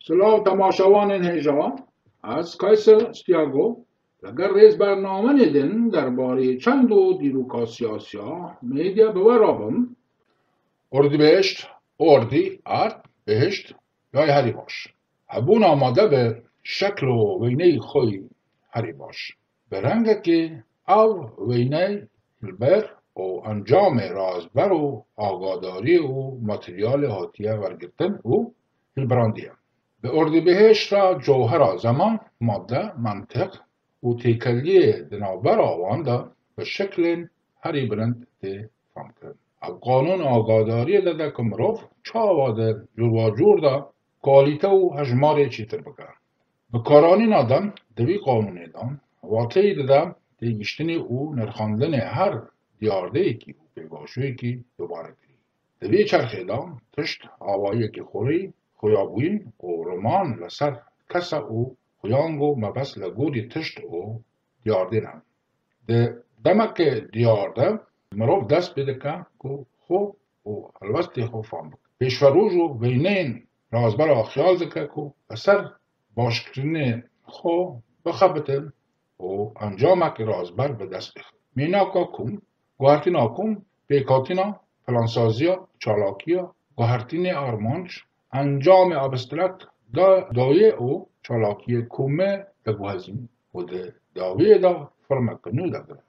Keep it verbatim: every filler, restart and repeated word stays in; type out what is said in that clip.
Silav temaşevanên hêja, ez Kayser Stiago, li gel rêzbernamenê din derbarê çend û dîroka siyasiya medya bi we re bim. Ordibehişt, ordi, ard, behişt, yay herî baş. Hebûna made bi şekl û weyneyê xwe yî herî baş. Bi rengekê ev weyney hilber û encamê razber û agadariyê û materyalê hatiye wergirtin û hilbirandiye. Bi ordibehişt re cewhera zeman, made, mentiq û têkeliyê di navbera wan de bi şeklên herî bilind tê famkirin. Ev qanûn agadariyê dide ku mirov çawa di cûrbacûr de kalîte û hejmarê çêtir bike. Bi karanîna de di vî qanûnê de wateyî dide têgihiştinê û nirxandinê her diyardeyekî û pêvajoyekî dubare kirî. Di vê çerxê de tişt awayiyekî xurî, xuyabûyîn û riman li ser kesa û xuyango mebest li gorî tişt û diyardê ne. Di demeke diyar de mirov dest pê dike ku xwe û helwestê xwe fam bike. Pêşveroj û weyneyên razbera xiyal dike ku li ser başkirinê xwe bixebitin û encamekî razber bi dest bixin. Mînaka kom, guhertina kom, pêkhatina, plansaziya, çalakiya, guhertinê armanc, encamê abstrakt da dawiyê û çalakiyê komê diguhezîn û di dawiyê de formeke nû degire.